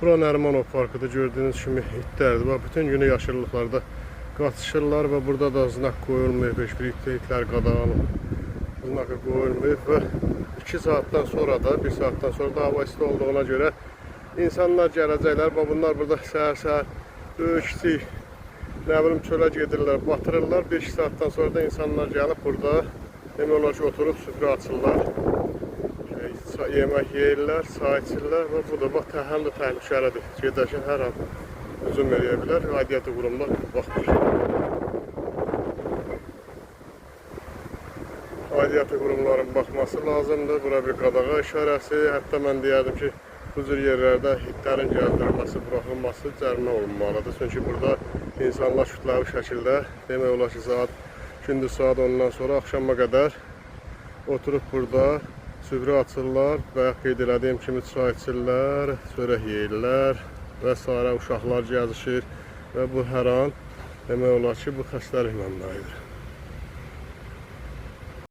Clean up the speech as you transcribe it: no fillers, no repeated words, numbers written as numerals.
Bura Nərimanov parkıdır. Gördüyünüz kimi itlərdir. Bax, bütün günü yaşıllıqlarda qaçışırlar və burada da znak qoyulmayıb, heç bir itlər qadağan znakı qoyulmayıb və 2 saatdan sonra da, 1 saatdan sonra da hava isti olduğuna görə insanlar gələcəklər. Bax, bunlar burada səhər-səhər böyük kiçik, nə bilim çölə gedirlər, batırırlar. 1-2 saatdan sonra da insanlar gəlib burada demək olar ki, oturub süfrə açırlar. Yemək yeyirlər, çay içirlər və bu da bax həm də təhlükəlidir. Gedərkən hər an hücum eləyə bilər. Aidiyyatı qurumlar baxmır. Aidiyyatı qurumların baxması lazımdır. Bura bir qadağa işarəsi. Hətta mən deyərdim ki, bu cür yerlərdə itlərin gəldirilməsi, buraxılması cərimə olunmalıdır. Çünki burada insanlar kütləvi şəkildə demək olar ki, saat gündüz saat 10-dan sonra axşama qədər oturub burada süfrə açırlar və qeyd elədiyim kimi çay içirlər, çörək yeyirlər və sairə uşaqlar gəzişir və bu hər an demək olar ki, bu xəstəlik mənbəyidir.